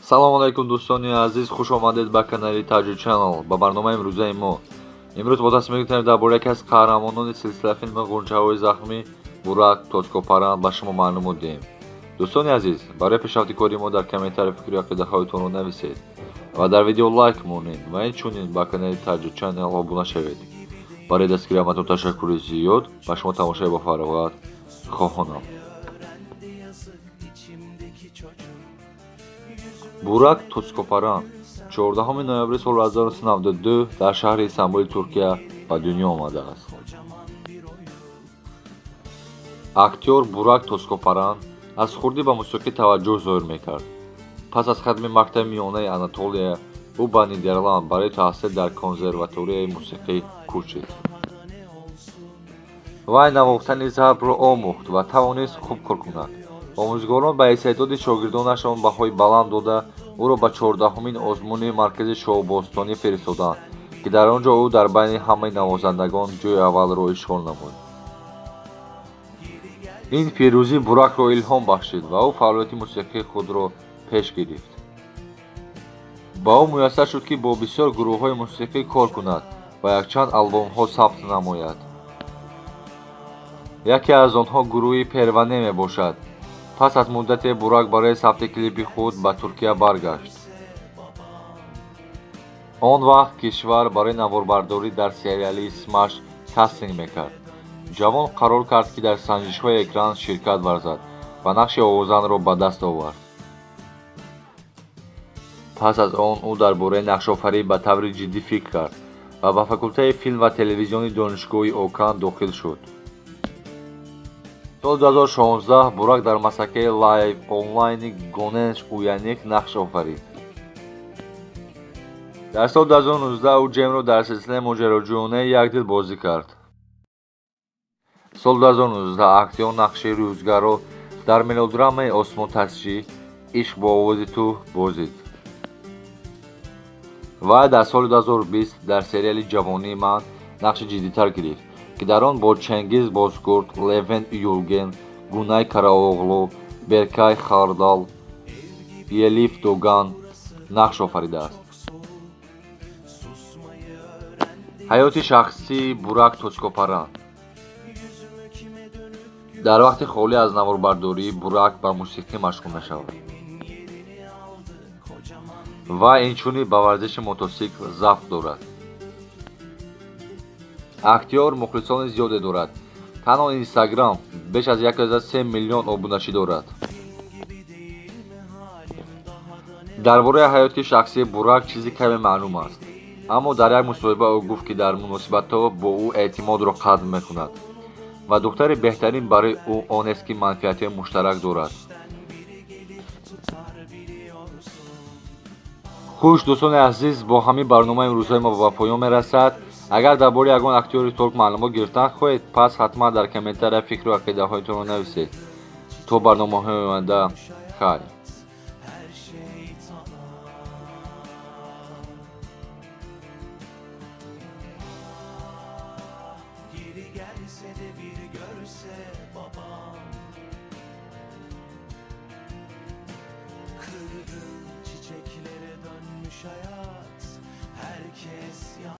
Салом алайкум, дӯстони азиз, хуш омадед ба канали Таҷу Channel, ба барномаи имрӯзаи мо. Имрӯз бо тасмим мекунем дар бораи яке аз қаҳрамонони силсила филми Ғунчаҳои захмӣ Бурак Тоҷкопаран ба шумо маълумот диҳем. Дӯстони азиз, барои пешрафти кори мо дар комментария фикру ақидаҳоятонро нависед ва дар видео лайк монед ва инчунин ба канали Таҷу Channel обуна шавед. Барои дастгириаматон ташаккури зиёд, ба шумо тамошои бофароғат хоҳонам. Бурак Тоҷкопаран 14 ноябри соли 1992 дар шаҳри Истанбули Туркия ба дунё омадааст. Актёр Бурак Тоҷкопаран аз хурдӣ ба мусиқӣ таваҷҷӯҳ зоҳир мекард. Пас аз хатми мактаби миёнаи Анатолия ӯ ба Нидерланд барои таҳсил дар консерваторияи мусиқӣ кӯчид. Вай навохтани зарбро омӯхт ва тавонист хуб кор кунад. Омӯзгорон ба истеъдоди шогирдонашон баҳои баланд дода, ӯро ба 14-умин озмуни маркази шоҳбостонӣ фиристоданд, ки дар он ҷо ӯ дар байни ҳамаи навозандагон ҷойи аввалро ишғол намуд. Ин пирӯзӣ Буракро илҳом бахшид ва ӯ фаъолияти мусиқии худро пеш гирифт. Ба ӯ муяссар шуд, ки бо бисёр гурӯҳҳои мусиқӣ кор кунад ва якчанд албомҳо сабт намояд. Яке аз онҳо гурӯҳи Перване мебошад. Пас аз муддате Бурак барои сабти клипи худ ба Туркия баргашт. Он вақт кишвар барои наворбардорӣ дар сериали Смаш кастинг мекард. Ҷавон қарор кард, ки дар санҷишҳои экран ширкат варзад ва нақши овозанро ба даст овард. Пас аз он ӯ дар бораи нақшофарӣ ба таври ҷиддӣ фикр кард ва ба факултаи филм ва телевизиони донишгоҳи Окан дохил шуд. Соли 2016 Бурак дар масакаи лайв онлайни Гонеш Уяник нақш офарид. Дар соли 2019 ӯ Ҷемро дар силсилаи моҷароҷӯёнаи Якдил бозӣ кард. Соли 2019 актёр нақши Рӯзгарро дар мелодрамаи осмонтасчӣ Ишқ бо овози ту бозид. Вай дар соли 2020 дар сериали Ҷавонии ман нақши ҷиддитар гирифт, ки дар он бо Ченгиз Бозкурт, Левент Юлген, Гунай Караоғлу, Беркай Хардал, Елиф Доган нақш офаридааст. Ҳаёти шахсии Бурак Тоҷкопаран. Дар вақти холӣ аз наворбардорӣ Бурак ба мусиқӣ машғул мешавад. Вай инчунин ба варзиши мотосикл завқ дорад. Актёр мухлисони зиёде дорад. Танҳо Инстаграм беш аз 1,3 миллион обуначӣ дорад. Дар бораи ҳаёти шахсии Бурак чизи каме маълум аст, аммо дар як мусоҳиба ӯ гуфт, ки дар муносибатҳо бо ӯ эътимодро қадр мекунад ва духтари беҳтарин барои ӯ онест, ки манфиатҳои муштарак дорад. Хуш, дӯстони азиз, бо ҳамин барномаи имрӯзаи мо ба поён мерасад. Агар дар бораи ягон актёри турк маълумот гирифтан хоҳед, пас ҳатман дар комментария фикру ақидаҳоятонро нависед. То барномаҳои оянда, хайр. Gelse de bir görse babam. Kırgın çiçeklere dönmüş hayat. Herkes